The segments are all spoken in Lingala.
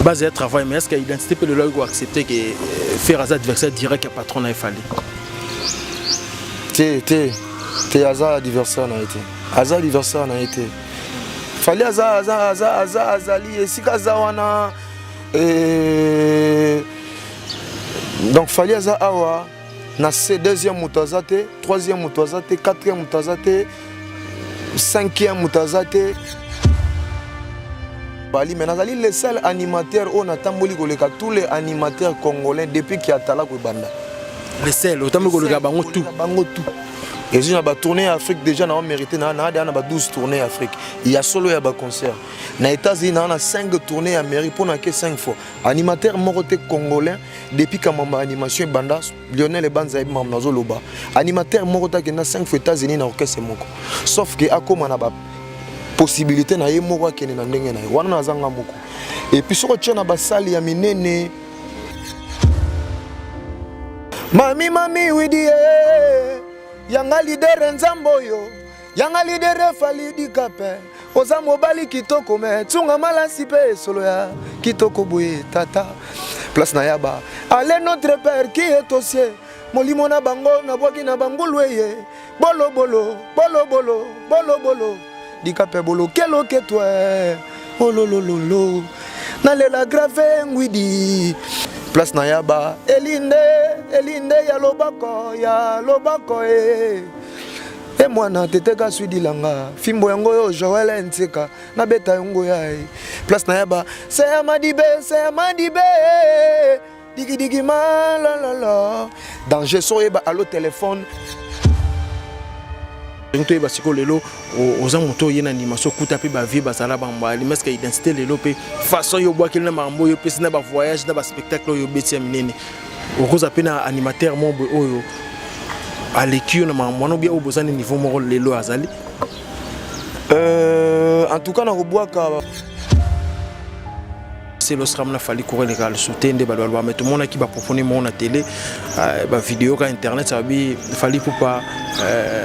Base ya travail, mais est ce que identité mpe lelo akoki koaccepte ke euh, Ferre aza adversaire direct ya patron na ye Fally? Te te te, aza adversaire na ye te, aza adversaire na ye te. Fally aza aza aza aza azali esika aza wana eh, donc Fally aza awa na se, deuxième moto aza te, troisième moto aza te, quatrième moto aza te, cinquième moto aza te. Fally, mais nazali le seul animateur oyo natamboli koleka tous les animateurs congolais depuis kiatala koebanda. Le seul otamboli koleka bango tout. Bango tout. Ezwi na batournée ya Afrique déjà na mérité na na na ba 12 tournée ya Afrique ya solo ya baconcert na États-Unis, na na 5 tournée ya Amérique mpo na ke 5 fois. Animateur moko te congolais depuis kamamba animation ebanda, Lionel Ebanza yebi makambo nazoloba, animateur moko te akenda 5 fois États-Unis na orchestre moko, sauf ke akóma na ba possibilité na ye moko, akende na ndenge na ye wana. Nazanga moko. Et puis soki otie na basali ya minene, mami mami widi ye yanga leader, nzambe oyo yanga leader Fally Dikape, oza mobali kitoko, me tsunga malasi mpe esolo ya kitoko boye. Tata place na yaba ale, notre père qui est aux cieux, molimo na bango nabwaki na bangulu eye bolobolo bolobolo bolobolo dikape bolokeloketwe ololololo nalela grave ngwidi place na yaba elinde elinde ya loboko ya loboko e e mwana teteka swidilanga fimbo yango oyo Joel Ntseka nabeta yango ya e place na yaba seya madibe seya madibe digidigi malalala danger so oyeba alo telefone. Ndenge toyeba sikoyo lelo oza moto oye na animation, okuta mpe bavie bazala bambali, mais que identité lelo mpe façon yo obwakeli na makambo oyo opesi na bavoyage na baspectacle oyo obeti ya minene, okoza mpe na animateur moko boye oyo aleki yo na makambo wana, obia oyo boza na niveau moko lelo azali? En tout cas nakobwaka. Celeo Scram na Fally cour eleka lisusu te nde bato baloba, mais tomonaki bapropone moko na télé, bavideo ka internet, babi Fally Ipupa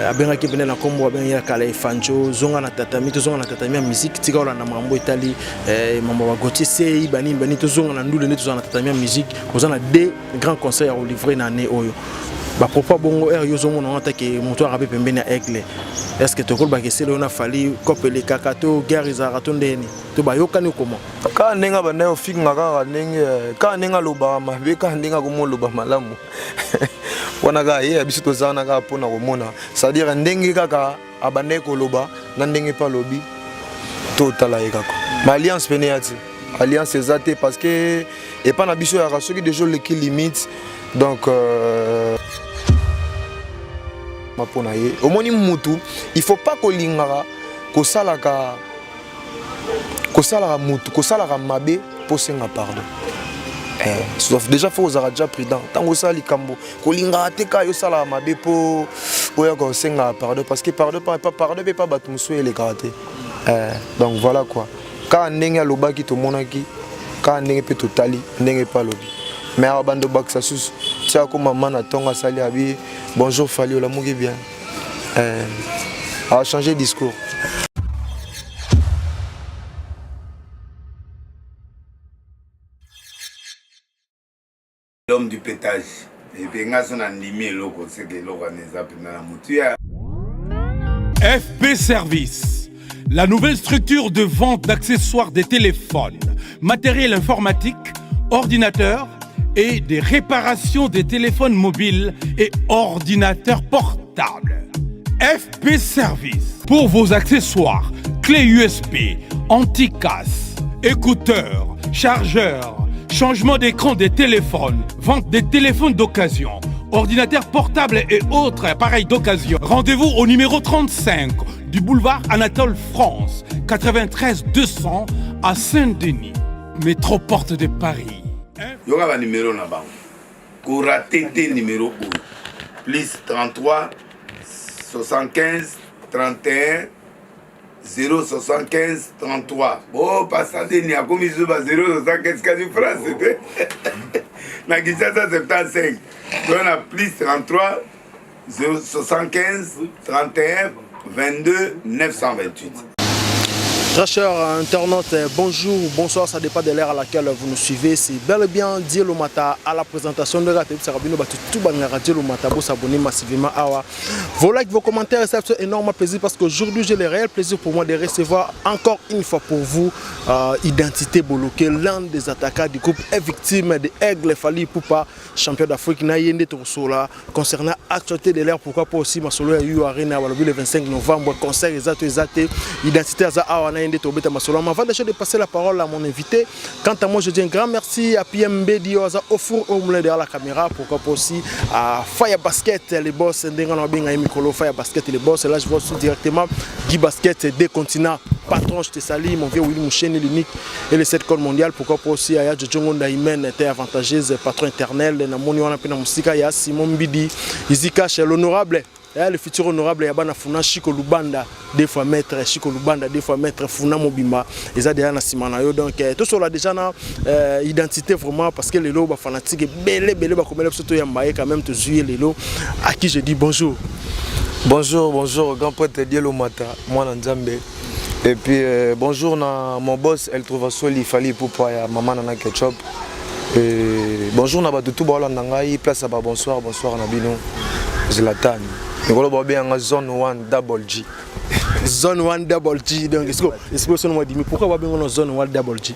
abengaki pene na nkombo abengaki ya kala Efanjo, zonga na tatami, tozonga na tatami ya musique, tika olanda makambo etali mambo ya baGautier Sei banini banini, tozonga na ndule nde tozala na tatami ya musique, oza na deux grands conseils ya kolivre na année oyo. Bapropos bongo ere yo ozomona wana take moto aka mpe pembeni ya aigle, est ce que tokolobaka esele oyo na Fally cope elekaka to guerre ezalaka to ndeni to bayokani okoma? Kaka ndenge abandaki kofinga, kaka ndenge, kaka ndenge alobaka mabe, kaka ndenge akomoloba malamu wana, kaka ye ya biso toza wana kaka mpona komona, c'est-à-dire ndenge kaka abandaki koloba na ndenge mpe alobi, totala ye kaka. Ma alliance pene ya ti alliance eza te, parce que epa na biso yaka soki déjà oleki limite, donc mpo na ye omoni mutu, il faut pas kolingaka kosalaka kosalaka mutu kosalaka mabe mpo osenga pardon. Sauf déjà faut ozalaka déjà prudent ntango osala likambo, kolingaka te kaka yo osalaka mabe mpo oyaka osengaka pardon, parce que pardon pardon mpe pa bato mosusu elekaka te. Donc voilà quoi, kaka ndenge alobaki tomonaki, kaka ndenge mpe totali ndenge mpe alobi, mais awa bando bakisa susu tia ko mama na ntongo asali abi bonjour Fally, olamuki bien, achanger discours. L'homme du pétage epe nga so nandimi eloko seke eloko wana eza mpenza na motu ya FP Service, la nouvelle structure de vente d'accessoires des téléphones, matériel informatique, ordinateurs et des réparations des téléphones mobiles et ordinateurs portables. FP Service, pour vos accessoires, clés USB, anti-casse, écouteurs, chargeurs, changement d'écran des téléphones, vente des téléphones d'occasion, ordinateurs portables et autres appareils d'occasion. Rendez-vous au numéro 35 du boulevard Anatole France, 93 200 à Saint-Denis, métro porte de Paris. Yoka banimero na bango, korater te numéro oyo: plus 33 75 31 075 33. Bo pasa ndeni akomi so ba 075 kasi France te, na Kinshasa 75 to na plus 33 075 31 22 928. Très chers internautes, bonjour, bonsoir, ça dépend de l'heure à laquelle vous nous suivez. C'est bel et bien Dielo Mata à la présentation de la Sarabino tout Dielo Mata, vous s'abonner massivement à vos likes, vos commentaires, ça fait énormément plaisir parce qu'aujourd'hui j'ai le réel plaisir pour moi de recevoir encore une fois pour vous Identité Boloke, l'un des attaquants du groupe est victime de Aigle Fally Ipupa, champion d'Afrique, na ye nde tokosolola concernant actualité de l'heure, pourquoi pas aussi masolo ya U Arena balobi le 25 novembre, concert eza to eza te. Identité aza awa, na ye nde tobeta masolo. Mais avant déjà de passer la parole à mon invité, quant à moi, je dis un grand merci à PMB Dio aza au four au moulin derrière la caméra, pourquoi pas aussi à Fire Basket les boss, ndenge na babenga ye mikolo Fire Basket les boss. Là, je vois aussi directement Guy Basket des continents, patron, je te salue, mon vieux Willy Moucheni, l'unique et le 7 code mondial, pourquoi pas aussi Aya Jojongo Ndaimen était avantageuse, patron éternel na moni wana pe na musika ya Simon Mbidi Izika chez l'honorable, le futur honorable ya bana Funa, Chico Lubanda, deux fois maître Chico Lubanda, deux fois maître Funa mobimba eza déjà na nsima na yo. Donc tosola déjà na Identité vraiment, parce que lelo bafanatique ebele ebele bakomela biso toyamba ye quand même, tozwi ye lelo, à qui je dis bonjour. Bonjour, bonjour, grand prêtre Dielo Mata, mwana Nzambe. Et puis bonjour na mon boss El Trovasoli Fally Ipupa ya mama nana Ketchup. Et bonjour na bato tout baolanda ngai, place ya ba bonsoir, bonsoir na bino. Zlatan. Mikolo babenganga Zone 1 Double G. Zone 1 Double G. Donc est-ce que sono dimi pourquoi babenga Zone 1 Double G?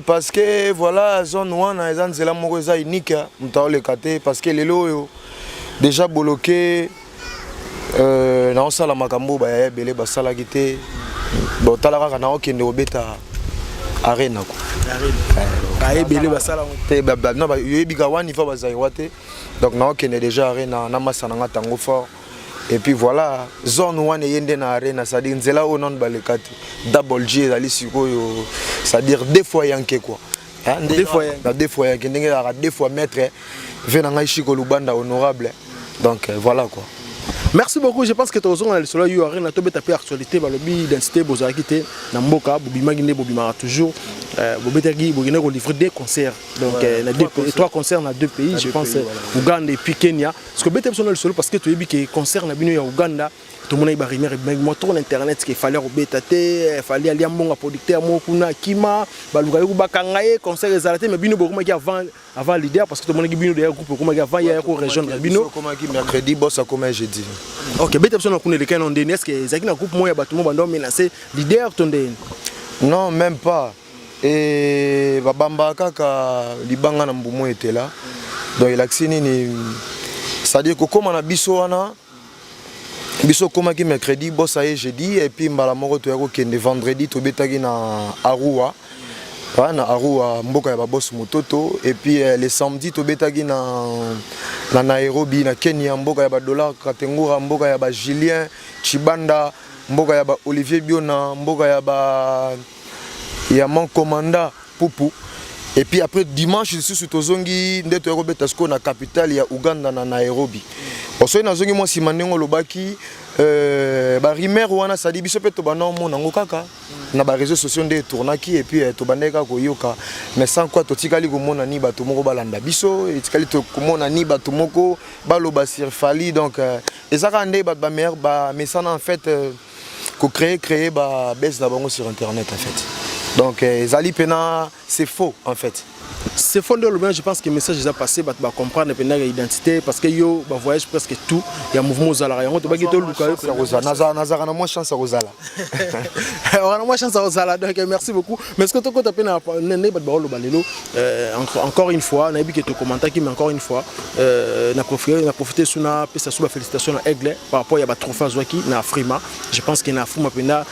Parce que voilà, zone wana eza nzela moko eza unique, moto aoleka te, parce que lelo oyo déjà bloqué naosala makambo bayaya ebele basalaki te. Botala kaka, naokende kobeta Arena ko. Ebele basala te, yoyebi ka wani fa bazaiwa te. Donc naokende déjà Arena na masa na nga ntango fort. Et puis voilà, zone wana eye nde na Arena, c'est-à-dire nzela oyo nano baleka te. Double G ezali sikoyo, c'est-à-dire deux fois yanke quoi. Deux fois yanke. Na deux fois yanke, ndenge ezalaka deux fois maître ve na ngai Chiko Lubanda honorable. Donc voilà quoi. Merci beaucoup. Je pense que tozonga na lisolo ya Arena, tobeta mpe actualité. Balobi Identité bozalaki te na mboka, bobimaki nde bobimaka toujours. Bobetaki, bokende kolivrer deux concerts, donc na deux pays, trois concerts na deux pays, je pense, pays, voilà. Uganda et puis Kenya. Parce que beta biso na lisolo, parce que toyebi ke concert na bino ya Uganda, tomonaki barumeur ebimaki mwa trop na internet ke Fally akobeta te, Fally alia mbongo producteur moko kuna, akima, balukaki bakanga ye, concert ezala te. Mais bino bokomaki avant leader, parce que tomonaki bino deya groupe okomaki avant ya ko rejoindre bino. Okomaki mercredi, boss akoma jeudi. Ok, beta biso na kuna elekai na ndeni. Est ce que ezalaki na groupe moko ya bato mo bando menacer leader to ndeni? Non, même pas. E babambaka kaka libanga na mbumu etela. Donc elakisi nini? C'est-à-dire kokóma na biso wana, biso okomaki mercredi, boss aye jeudi, et puis mbala moko toya kokende vendredi, tobetaki na Arua, na Arua, mboka ya baboss mototo. Et puis le samedi tobetaki na Nairobi, na Kenya, mboka ya badollar Katengura, mboka ya bajulien Chibanda, mboka ya baolivier Biona, mboka ya ba ya mon commandant Pupu. Et puis après, dimanche lisusu tozongi nde toya kobeta sikoyo na capitale ya Uganda, na Nairobi. Bon, soki nazongi mwa nsima, ndenge olobaki, barumeur wana, sadi biso mpe tobanda omona yango kaka na baréseaux sociaux nde etournaki. Et puis tobandaki kaka koyoka, mais sans quoi totikali komona ni bato moko balanda biso, etikali komona ni bato moko baloba sur Fally. Donc eza kaka nde bato bameilleur bamesana en fait kocréer créer babase na bango sur internet en fait. Donc ezali mpena, c'est faux en fait. C'est faux nde olobi. Je pense que message eza passé, bato bacomprendre mpenza Identité, parce que yo bavoyage presque tout ya mouvement ozalaka yango, tobaki toluka yo. Nazalaka na mwa chance ya kozala. Ozala na mwa chance ya kozala. Donc merci beaucoup. Mais ce que tokota mpe na nde bato baoloba lelo, encore une fois nayebi ke tokommentaki, mais encore une fois na profité su napesa su bafélicitation na Aigle par rapport ya batrophée azwaki na Afrima. Je pense que na Afrima mpenza,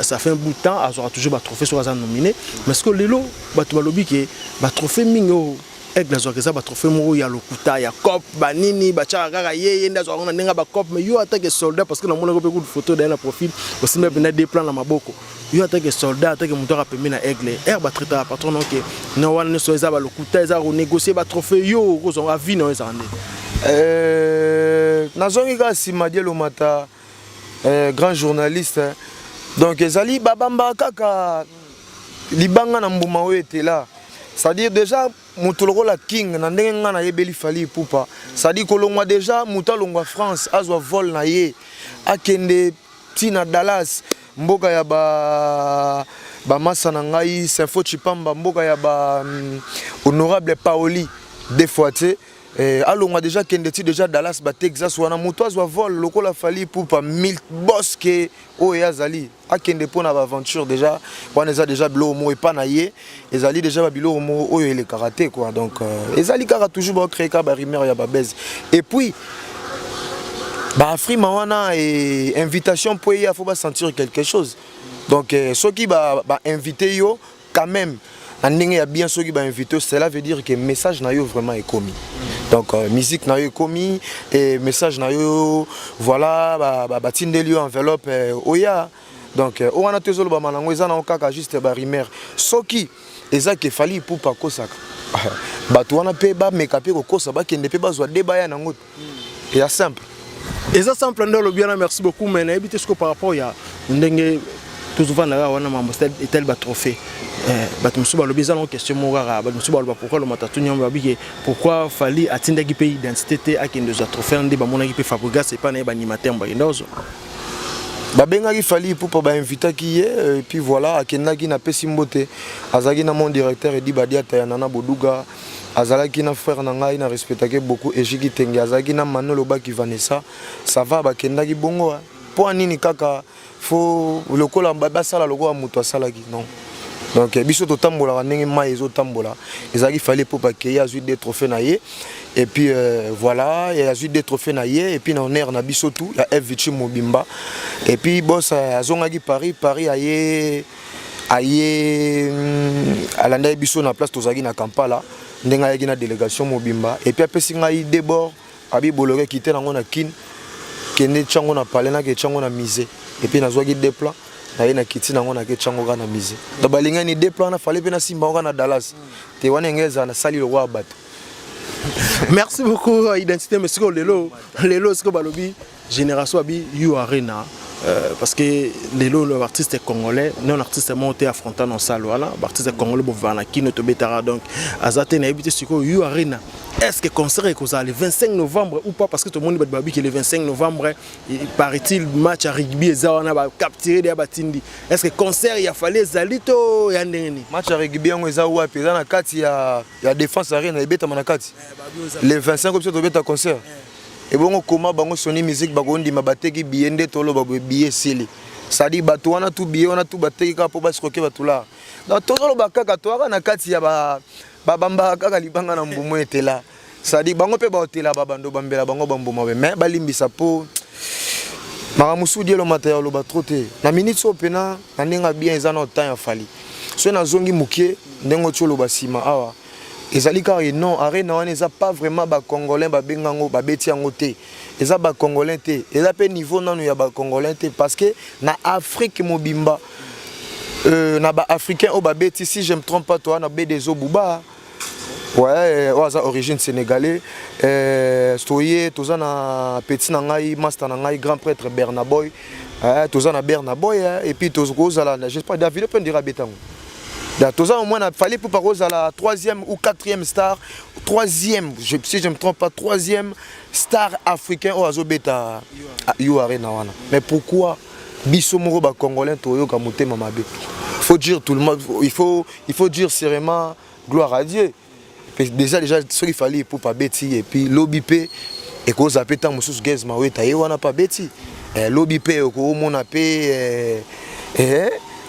ça fait un bout de temps azwaka toujours batrophée soki aza nominé. Mais ce que lelo bato balobi ke batrophée mingi oyo Aigle azwaka eza batrophée moko ya lokuta, ya cop banini batiaka kaka ye, ye nde azwaka ngo na ndenge ya bacop. Mais yo atake soldat, parce que namonaki mpe kutu photo daye na profil, osimba mpenza deux plans na maboko. Yo atake soldat, atake moto aka pembe na Aigle ere batraitaka patron noke na wana nyonso eza balokuta, eza konégocier batrophée. Yo okozwa avis na yo ezala nde? Nazongi kaka nsima, Dielomata, grand journaliste. Donc ezali babambaka kaka libanga na mbuma oyo etela. C'est-à-dire déjà moto lokola King, na ndenge ngai nayebeli Fally Ipupa, c'est-à-dire kolongwa déjà, moto alongwa France, azwa vol na ye, akende ntina Dallas. Mboka ya ba ba masa na ngai Sinfo Chipamba, mboka ya ba honorable Paoli deux fois te. Eh, alongwa déjà kende ti déjà Dallas ba Texas wana moto azwa vol lokola Fally Ipupa mille boss ke oyo ye azali akende mpo na ba aventure déjà wana eza déjà biloko moko epa na ye ezali déjà ba biloko moko oyo elekaka te quoi. Donc ezali kaka toujours ba créer kaka ba rumeur ya ba buzz et puis ba Afrima wana et invitation mpo eya faut ba sentir quelque chose. Donc soki ba invité yo quand même na ndenge ya bien, soki ba invité, cela veut dire que message na yo vraiment ekomi. Donc musique na yo ekomi et message na yo, voilà, batindeli yo enveloppe oya. Donc oyo wana tozolobama nango eza nango kaka juste ba rumeur. Soki eza ke Fally Ipupa akosaka bato wana mpe bameka mpe kokosa, bakende mpe bazwa de baya nango, eza simple. Eza simple nde olobi wana, merci beaucoup. Mais nayebi te siko par rapport ya ndenge tozovanda kaka wana, mambo etali batrophée, bato mosusu balobi eza nango question moko kaka. Bato mosusu baloba pourquoi lomata tuni yango, babi ke pourquoi Fally atindaki mpe Identité te akende ozwa trophée, nde bamonaki mpe Fabregas epai na ye, baanimateur bakende ozwa. Babengaki Fally Ipupa, bainvitaki ye et puis voilà, akendaki. Napesi mbote, azalaki na mon directeur Edi Badiata ya Nana Boduga, azalaki na frère na ngai na respectaki beaucoup, Ejiki Tenge, azalaki na Manolo Baki, Vanessa, ça va. Bakendaki bongo mpo nini kaka fo lokola basala lokola moto asalaki? Non. Donc biso totambolaka ndenge mai ezotambola. Ezalaki Fally Ipupa akei, azwi deux trophée na ye et puis voilà, azwi deux trophée na ye et puis na honneur na biso tout ya F Vici mobimba. Et puis boss azongaki Paris. Paris aye alandaki biso na place tozalaki na Kampala, ndenge ayaki na délégation mobimba. Et puis apesi ngai debord abi bolore kite nango na Kine, kende tiango na palais, nake tiango na musée. Et puis nazwaki deux plans naye na kiti nango, nake tiango kaka na musée. Donc balingani deux plans na Fally mpe nasimba ngo kaka na Dallas te wana enge ezala nasali lokwa ya bato. Merci beaucoup, Identité. Mais sikoyo lelo sikoyo balobi génération abi U Arena, parce que lelo l'artiste congolais non artiste moko te affrontant na salle wana, baartiste congolais bovanda na Kino tobetaka, donc aza te. Nayebi te sikoyo U Arena, est ce que concert ekozala le 25 novembre ou pas? Parce que tomoni bato babi ke le 25 novembre, paraît-il, match ya rugby eza wana, bacapture deya batindi. Est ce que concert ya Fally ezali to ya ndenge nini? Match ya rugby yango eza wapi? Eza na kati ya Défense Arena, ebetama na kati le 25. Biso tobeta concert ebongo koma bango Sony Music bakondima bateki billet nde toloba boye billet esili, c'est-à-dire bato wana tu billet wana tu bateki kaka mpo basikoke bato lar. Donc tozoloba kaka toyaka na kati ya babambaka kaka libanga na mbumu etela, c'est-à-dire bango mpe baotela babando bambela bango bambuma be. Mais balimbisa mpo makambo mosusu di elomata ya oloba trop te na minute oyo mpena na ndenge bien. Eza na temps ya Fally. Soki nazongi moke ndenge oti oloba nsima awa, ezali kaka non, Arena wana eza pas vraiment bacongolais babenga yango, babeti yango te, eza bacongolais te, eza mpe niveau nanu ya bacongolais te, parce que na Afrique mobimba, na baafricain oyo babeti, si je me trompe pas, toa na Bedezo Buba, ouais, oyo aza origine sénégalais, toye toza na petit na ngai, master na ngai, grand prêtre Berna Boy, toza na Berna Boy, et puis tokozala, j'espère David mpe ndira abetango. Toza au moins na Fally Ipupa kozala troisième ou quatrième star, troisième, si je me trompe pas, troisième star africain oyo azobeta U Arena wana. Mais pourquoi biso moko bacongolais toyoka motema mabe? Faut dire tout le monde, il faut dire sérieusement gloire à Dieu déjà soki Fally Ipupa abeti et puis lobi mpe ekozala mpe ntango mosusu Gaz Mawete ye wana mpe abeti, lobi mpe okomona mpe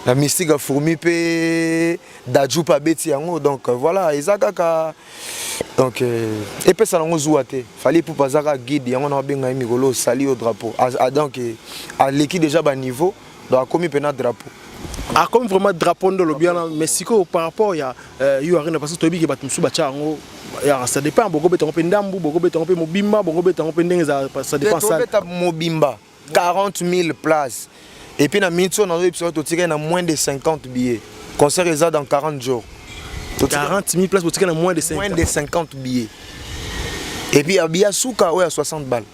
na Mystique ya Fourmi mpe Dadju mpe abeti yango. Donc voilà, eza kaka donc epesa nango zuwa te. Fally Ipupa aza kaka guide yango na babenga ye mikolo osali yo drapeau. Donc aleki déjà baniveau, donc akomi mpena drapeau. Akomi vraiment drapeau nde olobi wana. Mais sikoyo par rapport ya U Arena, parce que toyebi ke bato mosusu batya yango, ça dépend, bokobeta yango mpe ndambu, bokobeta yango mpe mobimba, bokobeta yango mpe ndenge ezala, ça dépend. Tobeta mobimba, 40 000 places. Et puis na minute oyo nazoyebisa, totikali na moins de 50 billets. Concert eza dans 40 jours. 40 000 places, botikali na moins de 50? Moins de 50 billets. Et puis billet suka oyo ya 60 balles.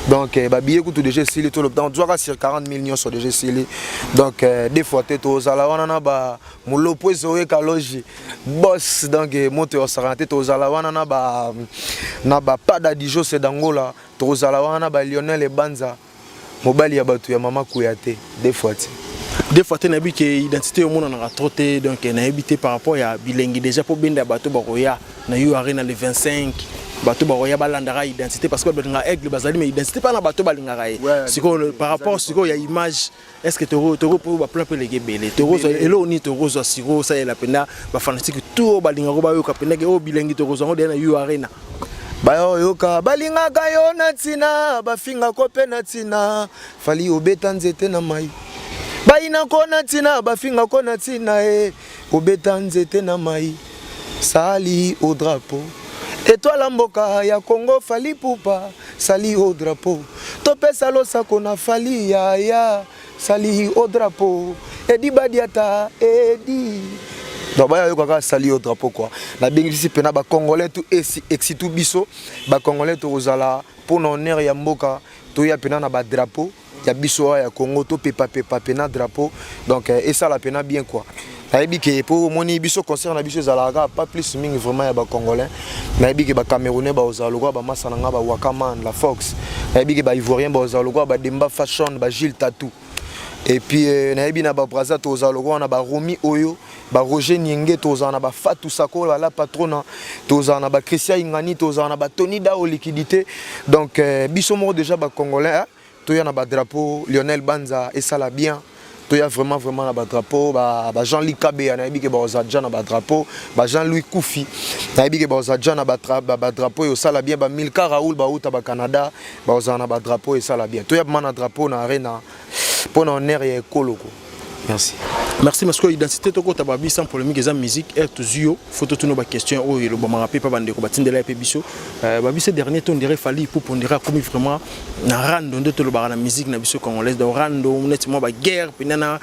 Donc babillet kutu déjà esili. Donc zwaka sur 40 000 nyonso déjà esili. Donc des fois te tozala wana na ba molopo ezoyeka loge boss, donc moto osakana te. Tozala wana na ba pada dijose d'Angola, tozala wana na ba Lionel Ebanza. Mobali ya bato ya mama kuya te, deux fois te. Deux fois te. Nayebi ke identité omonanaka trop te, donc nayebi te par rapport ya bilengi déjà mpo benda bato bakoya na U Arena le 25, bato bakoya balandaka identité, parce que balingaka Aigle bazali, mais identité mpa na bato balingaka ye. Sikoyo par rapport sikoyo ya image, est ce que toko mpo baplan mpe eleki ebele, tokozwa eloko nini? Tokozwa sikoyo osalela mpenza bafanatiques tout oyo balingaka bayoka mpenza ke oyo bilengi, tokozwa yango deya na U Arena. Bayoyoka balingaka yo na ntina, bafingako mpe na ntina. Fally obeta nzete na mai, bayinako na ntina, bafingako na ntina e obeta nzete na mai. Salut au drapeau, étoile mboka ya Congo, Fally Ipupa, salut au drapeau. Topesa losako na Fally yaya, salut au drapeau. Edi Badiata edi, donc baya yoka kaka salut au drapeau quoi. Nabengisi mpena bacongolais tout, surtout biso bacongolais, tokozala mpona honneur ya mboka. Toya mpena na badrapeau ya biso awa ya Congo, topepapepa mpena drapeau, donc esala mpena bien quoi. Nayebi ke mpo omoni biso concert na biso ezalaka kaka pas plus mingi vraiment ya bacongolais. Nayebi ke bacamerounais baozala lokola bamasa na nga bawakaman la Fox. Nayebi ke baivoirien baozala lokola bademba Fashion, bagile Tatou. Et puis nayebi na babraza tozala lokola na baromi oyo baroger Nienge, tozala na bafatu Sako bala patrona, tozala na bachristian Ingani, tozala na batony Dao liquidité. Donc biso moko déjà bacongolais toya na badrapeau. Lionel Banza esala bien, toya vraiment vraiment na badrapeau. Ba Jean-Louis Kabeya, nayebi ke baoza déjà na badrapeau. Ba Jean-Louis Kufi, nayebi ke baoza déjà na badrapeau oyo osala bien. Bamilka Raoul bauta bacanada, baozala na badrapeau, esala bien. Toya vraiment na drapeau na Arena mpo na honneur ya ekolo ko. Merci. Merci. Parce que identité tokota babi sans polémique, eza musique ere tozwi yo fo totuna baquestion oyo elobamaka mpe pa bandeko batindela ye mpe biso. Babi ce dernier temps, on dirait Fally Ipupa, on dirait akomi vraiment na rando nde tolobaka na musique na biso congolaise. Donc rando neti mwa baguerre mpena na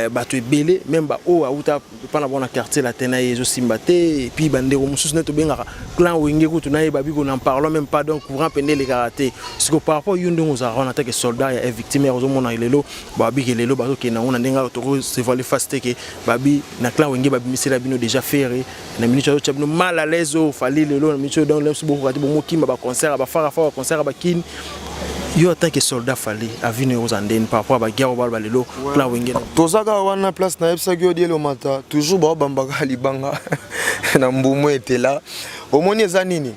bato ebele, même baoyo auta mpa na bona Quartier Latin na ye ezosimba te. Et puis bandeko mosusu nde tobengaka clan Wenge kutu nayeba biko n'en parlons même pas. Donc courant pende elekaka te. Siko par rapport yo ndenge ozalaka wana take soldat ya victime ya ozomona lelo babiki lelo bazokende yango na ndenge tokose voiler face te ke babi na clan Wenge babimisela bino déjà Ferre na minute azotya bino mal à l'aise. Oyo Fally lelo na minute oyo, donc leso bokoka te, bomokima baconcert bafarafa, baconcert ya bakini. Yo en tant que soldat Fally, avis no ekozala ndeni par rapport à baguerre oyo baloba lelo clan Wenge? Toza kaka wana place nayebisaki yo dielo mata toujours baobambaka libanga na mbumu etela. Omoni eza nini?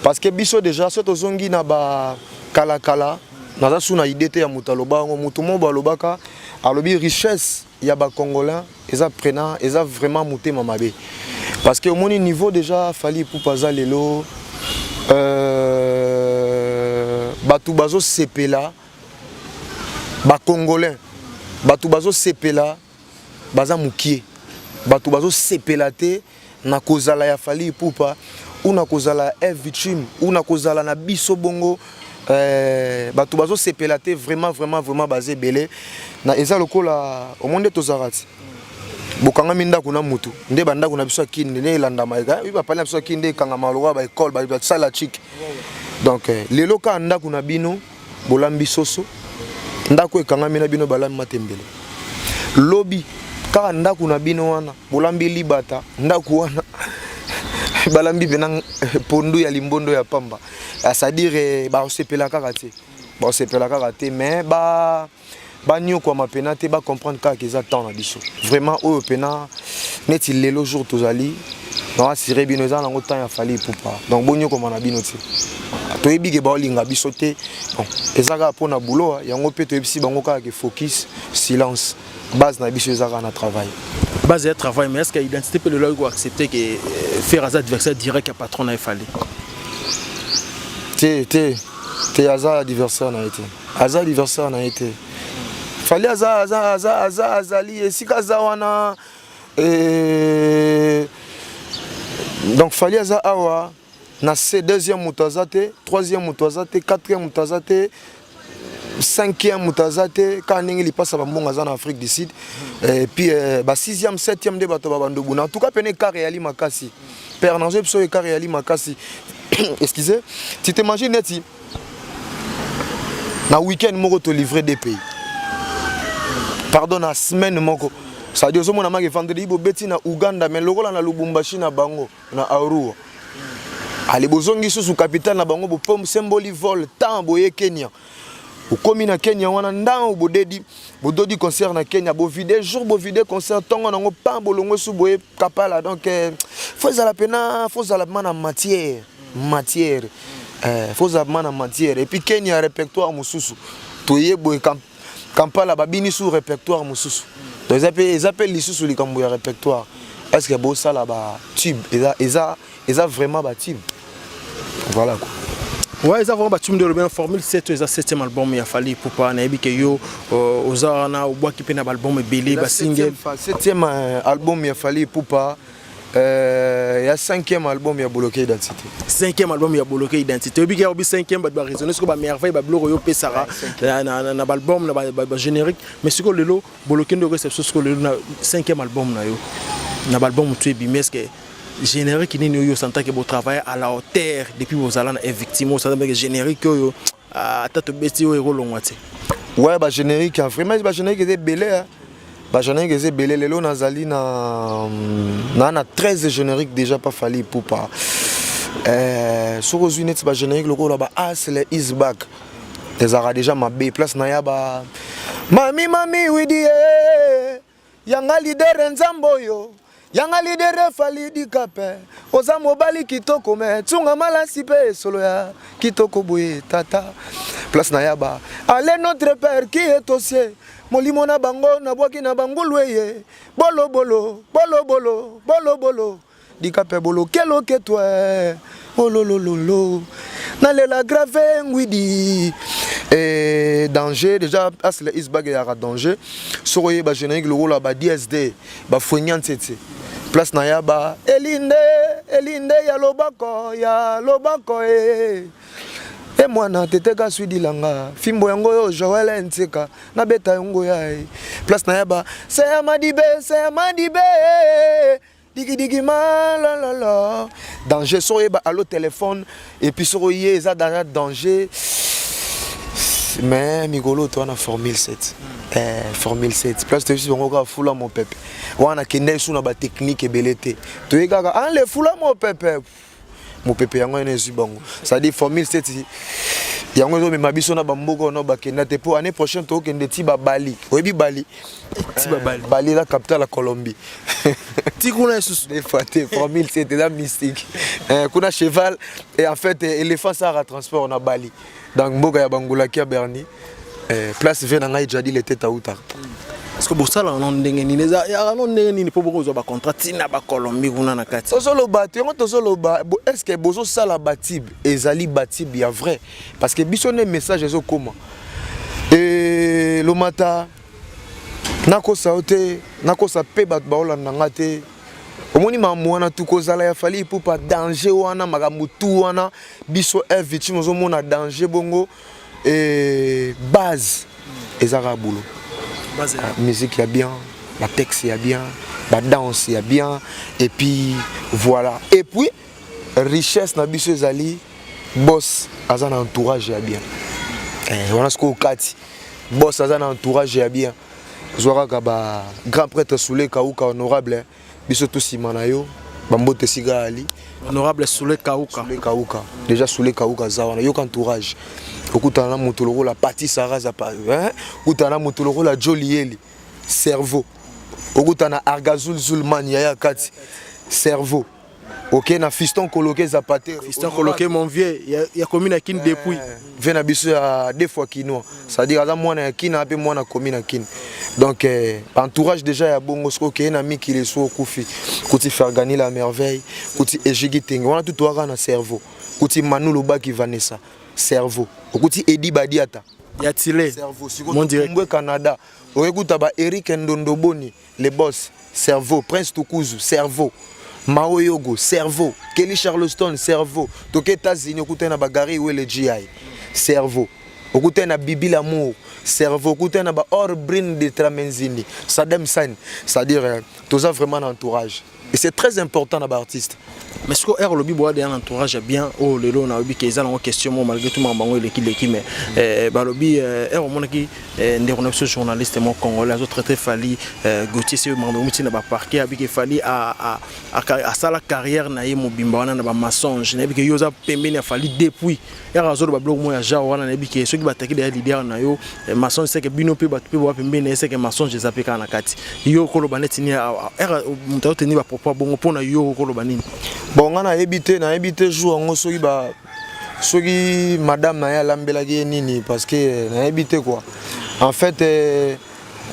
Parce que biso déjà so tozongi na bakalakala, naza su na idée te ya moto aloba yango. Moto moko balobaka, alobi richesse ya bacongolais eza prenant, eza vraiment motema mabe. Parce que omoni niveau déjà Fally Ipupa aza lelo, bato bazosepela, bacongolais bato bazosepela baza mokie, bato bazosepela te na kozala ya Fally Ipupa ou na kozala ya Victime ou na kozala na biso bongo. Bato bazosepela te vraiment vraiment vraiment, baza ebele na eza lokola omoni nde tozalaka ti bokangami ndako na mutu nde bandako na biso ya Kini nde elandama bapali na biso ya Kini nde ekangama lokola baekole basala chike. Donc lelo kaka ndako na bino bolambi soso, ndako ekangami na bino balambi matembele. Lobi kaka ndako na bino wana bolambi libata, ndako wana balambi mpena pondu ya limbondo ya pamba. C'est-à-dire baosepela kaka te, baosepela kaka te, mais ba banyokwama mpena te, bacomprendre kaka eza temps na biso vraiment oyo mpena neti lelo jour tozali na asire bino, eza nango temps ya Fally Ipupa. Donc bonyokwama na bino te, toyebi ke baolinga biso te. Bon, eza kaka mpona boulot yango mpe toyebisi bango kaka ke focus, silence, base na biso eza kaka na travail. Base ya travail, mais est ce que identité mpe lelo akoki accepter ke Ferre aza adversaire direct ya patron na ye Fally? Te te te, aza adversaire na ye te, aza adversaire na ye te. Fally aza aza aza aza azali esika aza wana. Donc Fally aza awa na se, deuxième moto aza te, troisième moto aza te, quatrième moto aza te, cinquième moto aza te, kaka ndenge lipasa bambongo aza na Afrique du Sud. Et puis ba sixième, septième nde bato babandobuna. En tout cas pene écart eyali makasi, père nazo biso, écart eyali makasi. Excusez, tu t'imagines neti na week-end moko tolivre deux pays, pardon, na semaine moko. C'est-à-dire ozomona make vendredi bobeti na Uganda, mais lokola na Lubumbashi na bango na Arua, ale bozongi susu capitale na bango, bosemboli vol temps boye Kenya. Okomi na Kenya wana, ndango bodedi bododi concert na Kenya, bovide jour, bovide concert, ntongo nango pan bolongo esu boye Kapala. Donc faut ezala mpena, faut ozala ma na matière, faut ozala ma na matière. Et puis Kenya, répertoire mosusu, toye boye Kampala, babini su répertoire mosusu. Donc eza mpe lisusu likambo ya répertoire. Est ce que bosala batube, eza vraiment batube, voilà quoi. Ouais, eza vraiment batube nde olobi na Formule 7. Oyo eza 7e album ya Fally Ipupa. Nayebi ke yo oza wana, obwaki mpe na baalbum ebele, basingle. Septième album ya Fally Ipupa, ya cinquième album ya Boloke Identité. Cinquième album ya Boloke Identité. Oyebi ke obi cinquième, bato baraisonne sikoyo, bamerveille, babiloko oyo opesaka na baalbum, na bagénérique. Mais sikoyo lelo Boloke nde okesa biso sikoyo lelo na cinquième album na yo, na baalbum motu ebimi. Est ce que générique nini oyo osantaki botravaille à la hauteur depuis bozala na Victime, osanta mbeke générique oyo ata tobeti oyo ekolongwa te? Ouais, bagénérique, vraiment bagénérique eza ebele, bagénérique eza ebele. Lelo nazali na 13 générique déjà pa Fally Ipupa. Soki ozwi neti bagénérique lokola ba Asle is back, ezalaka déjà mabe. Place na ya ba Mami Mami Widi, yanga leader Nzambe oyo, yanga leader Fally Dikape, oza mobali kitoko me tunga malasi mpe esolo ya kitoko boye tata. Place na ya ba Ale notre père qui est aux cieux, molimo na bango nabwaki na bangulu eye bolobolo bolobolo bolobolo Dikape bolokeloke toi ololololo nalela grave ngwidi e danger. Déjà Asle isbag eyaka danger. Soki oyeba générique lokola ba DSD, bafwenya ntsetse, place na ya ba Elinde Elinde ya loboko ya loboko e mwana teteka swidilanga fimbo yango oyo Joel Ntseka nabeta yango ya e place na ya ba Seya Madibe, Seya Madibe digidigi malalala danger. Soki oyeba alo téléphone et puis soki oye eza dans danger. Mais mikolo to wana Formule 7, Formule 7, place toyebisi bango kaka fula mopepe wana, kende esu na batechnique ebele te, toye kaka anle fula mopepe, mopepe yango wana ezwi bango. C'est-à-dire Formule 7 yango ezomema biso na bamboka wana bakenda te, mpo année prochaine tokokende ti babali. Oyebi Bali? Ti babali. Bali eza capitale ya Colombie. Ti kuna lisusu? Des fois te, Formule 7 eza mystique. Kuna cheval et en fait éléphant sara transport na Bali. Donc mboka ya bangulaki ya Berni, place ve na ngai jadi leteta utaka. Parce que bosalaka no ndenge nini, eza yaka no ndenge nini mpo bokozwa bacontrat ntina Bacolombie kuna na kati? Tozoloba te yango, tozoloba est ce que bozosala batube, ezali batube ya vrai? Parce que biso nde message ezokóma e lomata. Nakosa yo te, nakosa mpe bato baolanda nga te. Omoni makambo wana tu kozala ya Fally Ipupa danger wana, makambo tu wana biso F Victime ozomona danger bongo. E base eza kaka boulot, musique ya bien, batexte ya bien, badanse ya bien, et puis voilà. Et puis richesse na biso ezali boss aza na entourage ya bien. Wana sikoyo kati boss aza na entourage ya bien, zwa kaka ba grand prêtre Soule Kauka, honorable, biso to nsima na yo, bambote esika ali. Honorable Soule Kauka. Soule Kauka déjà, Soule Kauka aza wana. Yoka entourage, okutana na moto lokola Pati Saraza, okutana na moto lokola Jolieli cerveau, okutana na Argazul Zulman yaya kati cerveau, ok, na Fiston Koloke Zapater. Fiston Koloke, mon vieux ya commune ya Kine depuis. Vie na biso ya deux fois kinois, c'est-à-dire aza mwana ya Kina mpe mwana komi na Kine. Donc entourage déjà ya bongo. Soki okeye na mikili, so okufi kuti Fergani la merveille, kuti Ejigi Tenge wana, tutu waka na cerveau, kuti Manu Lobaki Vanessa cerveau, okuti Edi Badiata ya tile cerveau. Sikoyo Canada, okekuta ba Eric Ndondoboni le boss cerveau, Prince Tukuzu cerveau, Mao Yogo cerveau, Kelly Charleston cerveau. Toke États-Unis, okutani na bagari Wele Gi cerveau, okutani na Bibi Lamour cerveau, okutani na ba Or Brin de Tramenzini Sadem San. C'est-à-dire toza vraiment na entourage. Et c'est très important na baartiste. Mais sikoyo ere olobi boya deya na entourage ya bien oyo lelo nayebi ke eza nango question moko, malgré tout makambo yango elekileki, mais balobi ere omonaki ndeko na biso journaliste moko congolais azotraite Fally, Gautier se makambo euti na baparquet, abiki Fally asala carrière na ye mobimba wana na bamensonge. Nayebi ke yo oza pembeni ya Fally depuis. Ere azoloba biloko moko ya genre wana, nayebi ke soki bataki deya leader na yo mensonge, seke bino mpe bato mpe boya pembeni na ye, seke mensonge eza mpe kaka na kati. Yo koloba neti nini ere moto azoteni bapropos bongo mpo na yo? Koloba nini? Bon, nga nayebi te, nayebi te jour yango soki ba soki madame na ye alambelaki ye nini, parce que nayebi te quoi. En fait,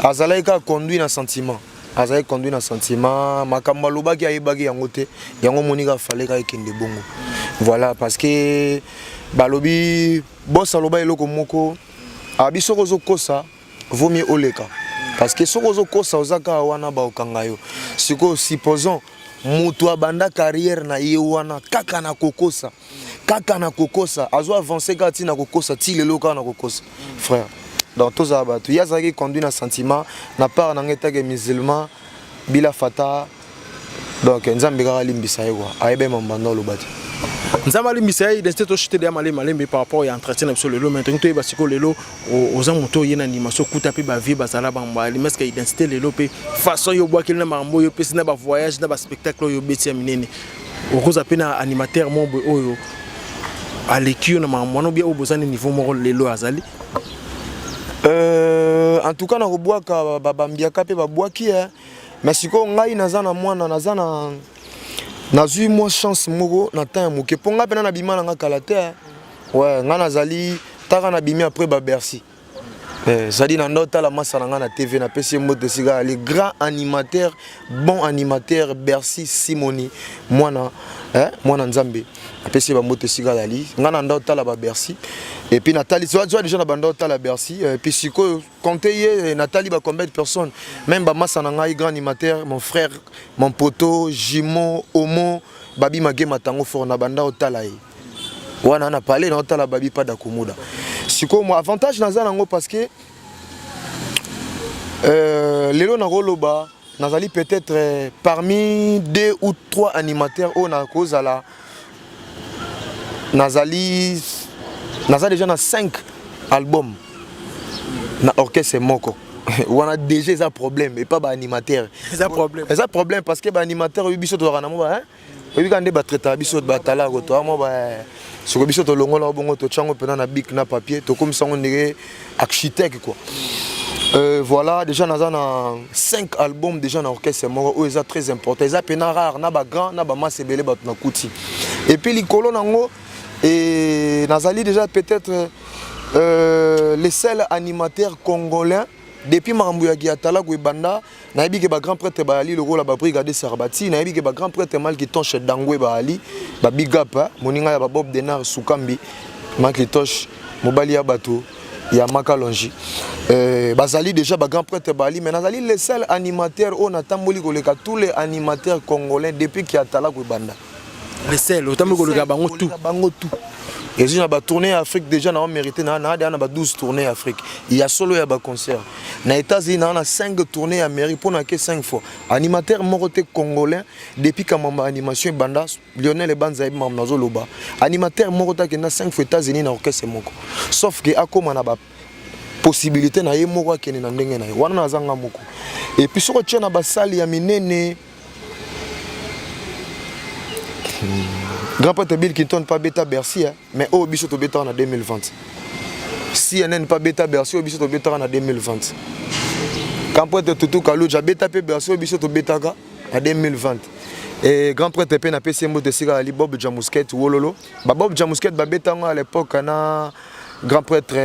azalaki kaka conduit na sentiment, azalaki conduit na sentiment. Makambo alobaki, ayebaki yango te. Yango moni kaka fale kaka ekende bongo, voilà, parce que balobi boss aloba eloko moko abi: soki ozokosa, vaut mieux oleka, parce que soki ozokosa, oza kaka wana, baokanga yo. Sikoyo, supposons moto abanda carrière na ye wana kaka na kokosa, kaka na kokosa, azo avance kaka ntina kokosa ti lelo, kaka na kokosa, frère. Donc tozala bato. Ye azalaki conduit na sentiment. Na part na ngai etake musulman bila fata, donc Nzambe kaka alimbisa ye kua, ayeba ye mambanda aloba te. Nzambe alimbisa ye. Identité, toshite deya malembe malembe par rapport ya entretien na biso lelo. Mais tongi toyeba sikoyo, lelo oza moto oye na animation, okuta mpe bavie bazala bambali, mais que identité lelo mpe façon yo obwakeli na makambo oyo opesi na bavoyage na baspectacle oyo obeti ya minene, okoza mpe na animateur moko boye oyo aleki yo na makambo wana, obia oyo boza na niveau moko lelo azali? En tout cas, nakobwaka bambiaka mpe babwaki, mais sikoyo ngai naza na mwana, naza na nazwi mwa chance moko na temps ya moke, mpo ngai mpena nabima na nga kala te. Ouais, ngai nazali taka nabimi après baBercy. Ezali na ndo otala masa na ngai na TV, napesi ye mbote esika ali, grand animateur, bon animateur, Bercy Simoni, mwana mwana Nzambe, apesi ye bambote esika azali. Ngai na ndo otala baBercy et puis natali zwa déjà na banda otala Bercy et puis sikoyo compte ye natali ba combien de personnes, même bamasa na ngai, grand animateur, mon frère, mon poteau Jimo Omo Babi Magema, tango fort na banda otala ye wana na pale na otala babi pada komuda. Sikoyo mo avantage naza nango, parce que lelo nakoloba nazali peut-être parmi deux ou trois animateurs oyo nakozala nazali naza déjà na 5 albums na orchestre moko wana. Déjà eza problème epa baanimateur. Eza problème. Eza problème, parce que baanimateur oyo biso tozalaka na mo ba oyebi kaka nde batraitaka biso, batalaka toa mo soko biso tolongola bongo, totyango mpena na bic na papier, tokomisa yango ndenge architecte quoi. Voilà, déjà naza na 5 albums déjà na orchestre moko oyo eza très important, eza mpena rare na bagrand na bamasa ebele bato na kuti. Et puis likolo nango et nazali déjà peut-être le seul animateur congolais depuis makambo ya Giatalaku ebanda. Nayebi ke bagrand prêtre bayali lokola babrigade Sarbati, nayebi ke bagrand prêtre Malkitoche Dangwe bayali, babig up moninga ya babob Denar Sukambi, Malkitoche, mobali ya bato ya Makalongi, bazali déjà bagrand prêtre bayali. Mais nazali le seul animateur oyo natamboli koleka tous les animateurs congolais depuis Kiatalaku ebanda. Le seul otamboli koleka bango tout. Bango tout. Ezwi na batournée ya Afrique déjà na mérité na na na ba 12 tournée ya Afrique ya solo ya baconcert. Na États-Unis na na 5 tournée ya Amérique, mpo na ke 5 fois. Animateur moko te congolais depuis kamamba animation ebanda, Lionel Ebanza yebi makambo nazoloba, animateur moko te akenda 5 fois États-Unis na orchestre moko, sauf ke akóma na ba possibilité na ye moko, akende na ndenge na ye wana. Nazanga moko. Et puis soki otie na basali ya minene, grand prêtre Bill Clinton pa beta Bercy, hein, mais oyo biso tobetaka na 2020. CNN pa beta Bercy, oyo biso tobetaka na 2020. Grand prêtre Tutu Kaluja abeta mpe Bercy, oyo biso tobetaka na 2020. Et grand prêtre mpe napesi ye mbote esika ali, Bob Jamusket Wololo, babob Jamusket babetango à l'époque na grand prêtre,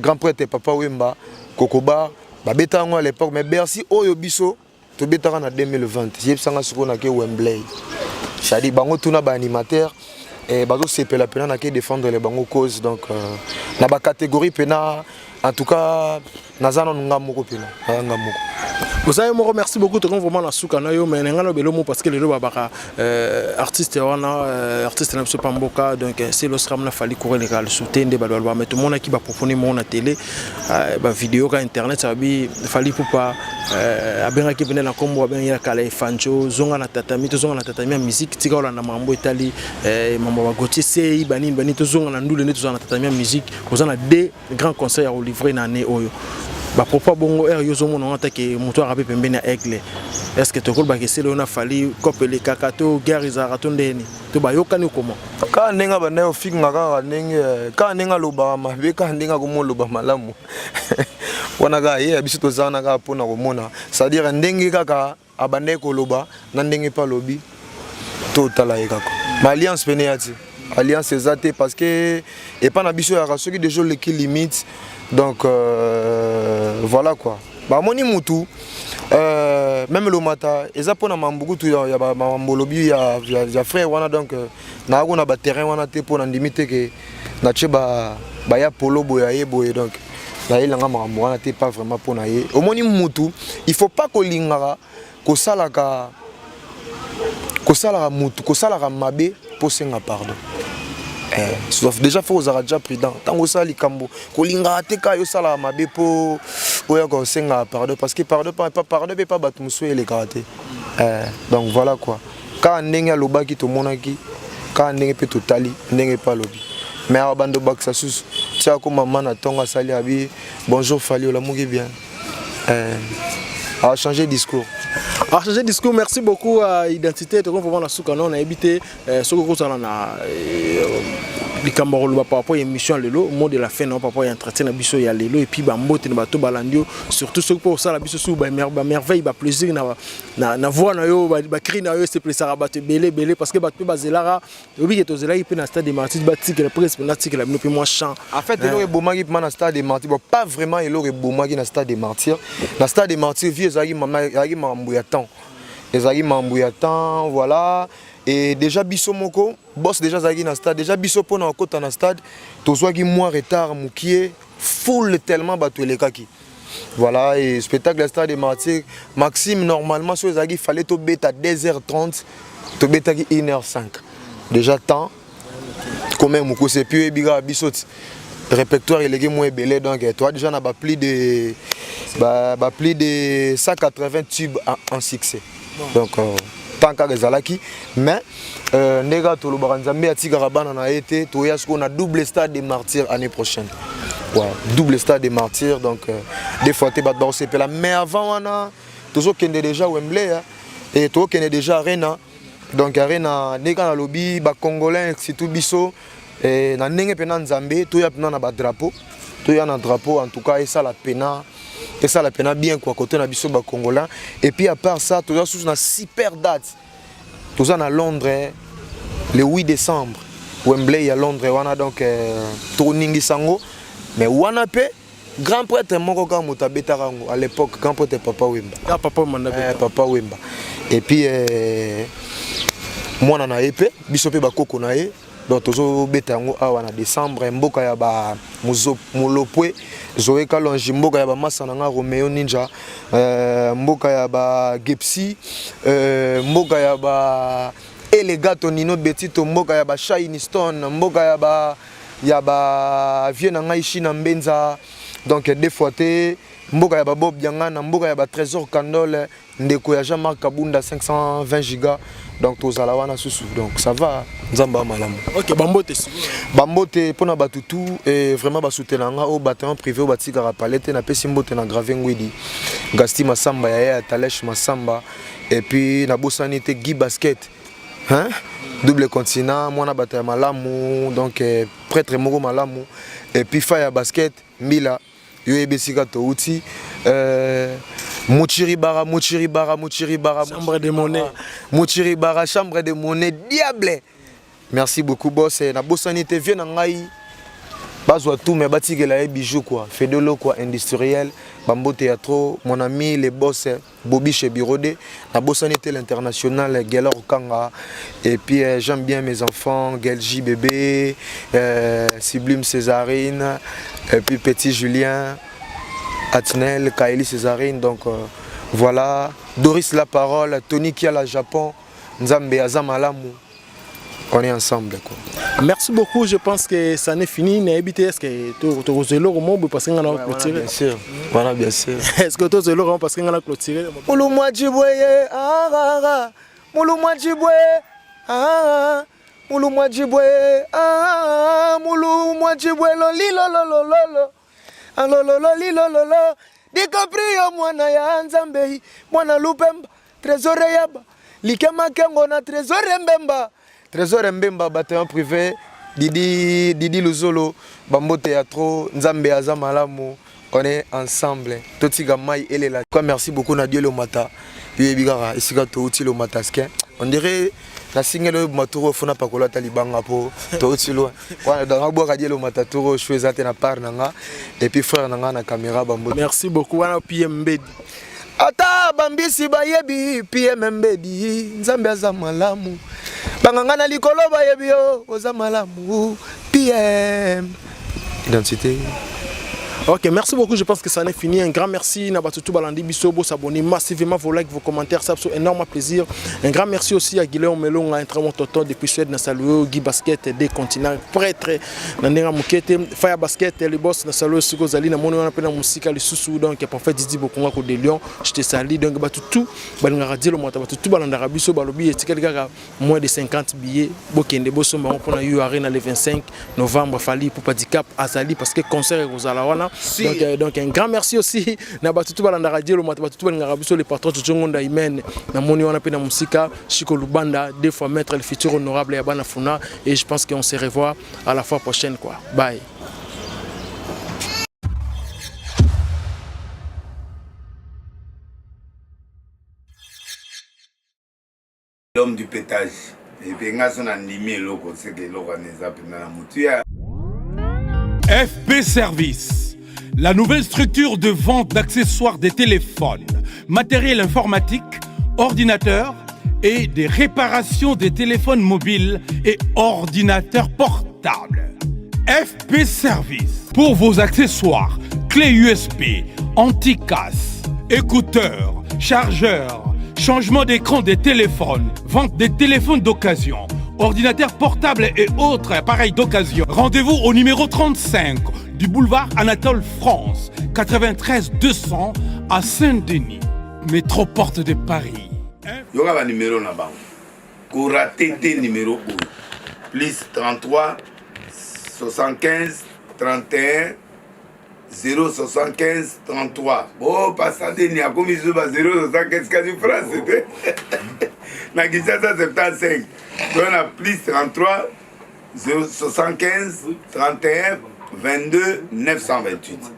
grand prêtre Papa Wemba Kokobar, babeta yango à l'époque. Mais Bercy oyo biso tobetaka na 2020, yebisanga sikoyo nake Wembley, c'est-à-dire bango tuna baanimateur bazosepela mpena nake défendre le bango cause. Donc na bacatégorie mpena En tout cas, naza nanu nga moko mpena, naza nga moko. Oza yo moko. Merci beaucoup. Tokomi vraiment na suka na yo, mais na ngai nalobela mo parce que lelo babaka artiste wana, artiste na biso pa mboka. Donc Celeo Sram na Fally, courant eleka lisusu te nde bato baloba, mais tomonaki bapropos moko na télé, bavideo ka internet, babi Fally Ipupa abengaki pene na nkombo abengaki na kala Efanjo, zonga na tatami, tozonga na tatami ya musique, tika olanda makambo etali mambo ya baGautier Sei, banini banini, tozonga na ndule nde tozala na tatami ya musique. Oza na deux grands conseils ya kolivrer na année oyo. Bapropos bongo ere yo ozomona ngo atake moto aka mpe pembeni ya Aigle, est ce que tokolobaka esele oyo na Fally cope elekaka to guerre ezalaka to ndeni to bayokani comment? Kaka ndenge abandaki kofinga, kaka ndenge, kaka ndenge alobaka mabe, kaka ndenge akomoloba malamu wana, kaka ye ya biso toza wana kaka mpona komona, c'est-à-dire ndenge kaka abandaki koloba na ndenge mpe alobi, totala ye kaka. Ma alliance pene ya ti alliance eza te, parce que epa na biso yaka soki déjà oleki limite. Donc voilà quoi, bamoni mutu même lomata eza mpona mambukutu ya bambolobi ya frère wana. Donc naa kuna baterrain wana te mpo na ndimi te ke natie baya polo boye aye boye. Donc nayelanga makambo wana te, pas vraiment mpo na ye. Omoni mutu, il faut pas kolingaka kosalaka mutu, kosalaka mabe mpo osenga pardon. Déjà faut ozalaka déjà prudent ntango osala likambo. Kolingaka te kaka yo osalaka mabe mpo oyaka osengaka pardon, parce que pardon, pardon mpe pa bato mosusu elekaka te. Donc voilà quoi, kaka ndenge alobaki tomonaki, kaka ndenge mpe totali ndenge mpe alobi. Mais awa bando bakisa susu tia ko mama na ntongo asali abi bonjour Fally, olamuki bien, a changer discours. A changer discours. Merci beaucoup à Identité. Tokomi vraiment na suka no. Nayebi te soki okozala na likambo ya koloba par rapport ya émission ya lelo, mot de la fin na par rapport ya entretien na biso ya lelo, et puis bambote na bato balandi yo, surtout soki mpo osala biso su bamerveille, baplaisir na voix na yo, bacri na yo esepelesaka bato ebele ebele, parce que bato mpe bazelaka oyebi ke tozelaki mpe na Stade de Martyrs, batikela presque mpenza, tikela bino mpe mwa chant. En fait, eloko ebomaki mpema na Stade de Martyrs, bon, pas vraiment eloko ebomaki na Stade de Martyrs. Na Stade de Martyrs, vie ezalaki makambo ya temps, ezalaki makambo ya temps, voilà. Et déjà biso moko boss déjà azalaki na stade. Déjà biso mpona kokɔta na stade tozwaki mwa retard mokie, full tellement bato elekaki, voilà. Et spectacle ya Stade de Martyrs, Maxime, normalement so ezalaki fallait tobeta 2h30, tobetaki 1h05 déjà, temps quand même mokuse. Et puis oyebi kaka biso ti répertoire eleki mwa ebele, donc toa déjà na ba plus de 180 tubes en succès. Donc tant kaka ezalaki, mais ndenge kaka tolobaka, Nzambe atikaka bana na ye te. Toya sikoyo na double Stade de Martyrs année prochaine, ouais, double Stade de Martyrs. Donc des fois te bato bakosepela, mais avant wana tozokende déjà Wembley et tozokende déjà Arena. Donc Arena, ndenge kaka nalobi, bacongolais surtout biso na ndenge mpena Nzambe, toya mpena na badrapeau, toya na drapeau. En tout cas esala pena bien quoi, côté na biso bacongolais. Et puis à part ça, toza susu na super date, toza na Londres le 8 décembre, Wembley ya Londres wana. Donc tokoningisa yango, mais wana mpe grand prêtre moko kaka moto abetaka yango à l'époque, grand prêtre Papa Wemba. Ah, Papa Wemba. Papa Wemba. Et puis mwana na ye mpe biso mpe bakoko na ye. Donc tozobeta yango awa na décembre, mboka ya ba Molopwe Zoe Kalongi, mboka ya bamasa na nga Romeo Ninja, mboka ya ba Gepsi, mboka ya ba Elegato Nino Betito, mboka ya ba Shine Stone, mboka ya ba vieux na ngai Shina Mbenza. Donc deux fois te, mboka ya babob Diangana, mboka ya batrésor Kandole, ndeko ya Jean-Marc Kabunda 520 giga. Donc tozala wana susu, donc ça va, Nzambe ya malamu. Ok, bambote. Bambote mpona bato tu et vraiment basutena nga oyo bataillon privé oyo batikaka pale te. Napesi mbote na Grave Ngwidi, Gasti Masamba, yaya ya Talesh Masamba. Et puis nabosani te Guy Basket, hein? Double continent, mwana bato ya malamu. Donc prêtre moko malamu. Et puis fa ya basket mbila yo yebi esika touti, Mochiri Bara, Mochiri Bara, Mochiri Bara. Chambre de monnaie. Mochiri Bara, chambre de monnaie, diable. Merci beaucoup boss. Nabosani te vieux na ngai. Bazwa tout mais batikela ye bijou quoi. Fedolo quoi industriel, bambote ya trop, mon ami le boss Bobby chez Birode, nabosani te l'international Gelor Kanga et puis j'aime bien mes enfants Gelji bébé, Sublime Césarine et puis petit Julien, Atnel, Kaeli Césarine donc voilà, Doris la parole, Tony Kiala Japon, Nzambe aza malamu. On est ensemble quoi. Merci beaucoup, je pense que ça n'est fini. Nayebi te est-ce que to eloko moko parce que nga na clôturer. Bien sûr. Voilà bien sûr. Est-ce que to eloko parce que nga na clôturer. Mulumwa jibwe ah ah Mulumwa jibwe ah Mulumwa jibwe ah Mulumwa jibwe loli lo lo lo lo. Alolo loli lo lo lo. DiCaprio mwana ya Nzambe mwana Lupemba Trésor yaba likema kengo na Trésor Mbemba. Trésor Mbemba bataillon privé Didi Didi Luzolo bambote ya trop Nzambe aza malamu on est ensemble totika mai elela quoi. Merci beaucoup na Dieu le mata yoyebi kaka esika touti le mataskin on dirait nasingeli oyo maturo ofuna pakola ata libanga po touti loin wana donc abwaka Dieu le mata turo shu eza te na part na nga et puis frère na nga na caméra bambote. Merci beaucoup wana PM Mbedi. Ata bambisi bayebi PM Mbedi Nzambe aza malamu banganga na likolo bayebi yo oza malamu PM identité. Ok, merci beaucoup. Je pense que ça en est fini. Un grand merci na batutu balandi biso bo s'abonner massivement, vos likes, vos commentaires, ça fait énorme plaisir. Un grand merci aussi à Guillaume Melonga, un très bon tonton depuis Suède, na salué Guy Basket des continents prêtre na ndenga mukete Fire Basket le boss na salué siko zali na moni wana pe na musika lisusu donc prophète Didi Bokonga ko de Lyon, je te salue donc batutu balinga radio moto batutu balanda biso balobi etikali kaka moins de 50 billets bokende bosomba ngo pona U Arena le 25 novembre Fally Ipupa Dicap azali parce que concert ekozala wana. Si. Donc un grand merci aussi na batutu balanda radio moto batutu balingaka biso le patron Jojo Ngonda Imen na moni wana pe na musika Chico Lubanda deux fois maître le futur honorable ya bana Funa et je pense qu'on se revoit à la fois prochaine quoi. Bye. L'homme du pétage. Et puis nga so na ndimi eloko seke eloko wana eza mpenza na motu ya FP Service, la nouvelle structure de vente d'accessoires des téléphones, matériel informatique, ordinateurs et des réparations des téléphones mobiles et ordinateurs portables. FP Service, pour vos accessoires, clés USB, anti-casse, écouteurs, chargeurs, changement d'écran des téléphones, vente des téléphones d'occasion, ordinateurs portables et autres appareils d'occasion. Rendez-vous au numéro 35 du boulevard Anatole France, 93 200 à Saint-Denis, métro porte de Paris. Yoka ba numéro na bango. Ko rater te numéro oyo. Plus 33 75 31 075 33. Oh, pasta Deni akomi zuba 075 kasi France te. Na Kinshasa 75. Donc na plus 33 075 31 22 928.